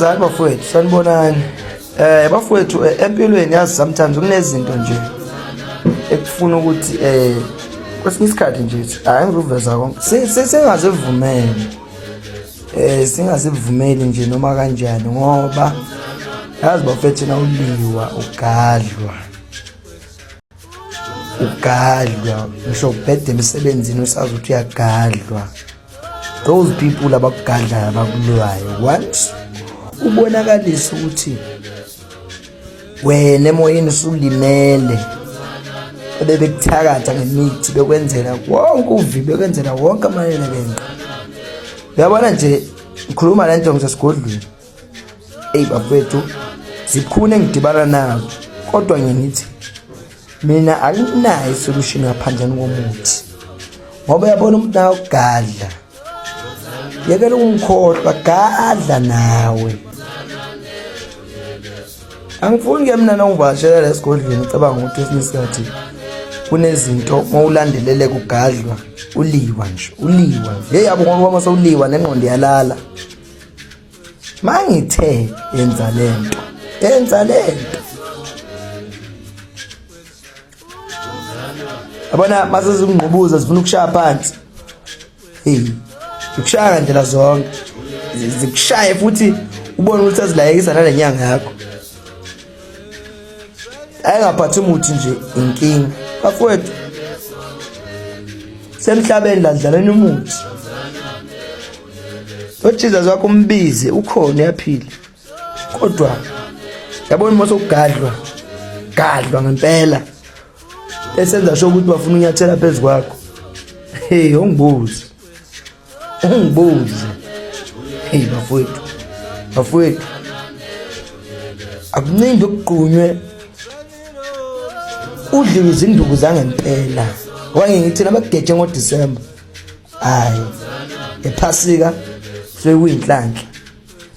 Thokozani bafowethu, sanibonani. Bafowethu empilweni yazi sometimes kunezinto nje ekufuna ukuthi kwesinye isikhathi nje hayi ngizoveza konke. Singazivumeli. Singazivumeli nje noma kanjani ngoba yazi bafethu nawuliwa ugadlwa. Ugadlwa ngisho ubhede emsebenzini usazi ukuthi uyagadlwa. Those people abakugadlayo abakulwayo once ubonakalisa ukuthi wena emoyeni usulimele bebekuthakatha ngemithi bekwenzela wonke uvi bekwenzela wonke amayelekenqe. Uyabona nje ngikhuluma le nto ngisesigodlweni. Eyi bafethu zikhune engidibana nazo kodwa ngiye ngithi mina anginayo isolution ngaphandle komuthi ngoba uyabona umuntu nayokugadla yekela ukumkhohlwa gadla nawe. Angifuni ke mina nongivakashela la esigodlweni ucabanga ukuthi kwesinye isikhathi kunezinto uma ulandelele kugadlwa uliwa nje uliwa nje hey yabo ngoba uma sewuliwa nengqondo iyalala. Mangithe yenza lento yenza lento yabona mase zingqubuza zifuna ukushaya phansi. Hey zikushaya ngandlela zonke zikushaye futhi ubone ukuthi azilayekisa nale nyanga yakho. Ayengaphathi umuthi nje inkinga bafowethu semhlabeni la dlaleni umuthi. UJesus wakho umbize ukhona uyaphila kodwa yabona uma sokugadlwa gadlwa ngempela esenza sho ukuthi bafuna unyathela phezu kwakho. Hey ungibuze ungibuze. Hey bafowethu bafowethu akuncindi ukugqunywe udliwe izinduku zangempela ngoba ngithi nabakugeje ngoDisemba hayi ephasika sekuyinhlanhla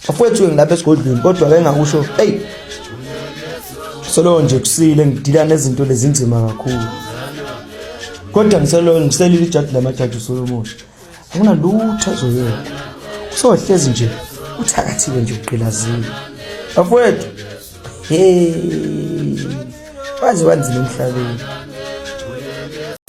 bafowethu ngilapha esigodlweni kodwa ke ngakusho hey solo nje kusile ngidila nezinto lezinzima kakhulu kodwa ngiselo ngiselile ijaji lamajaji uSolomon akunalutho azoyeka usohlezi nje uthakathiwe nje ugqilaziwe bafowethu hey waze wanzima emhlabeni.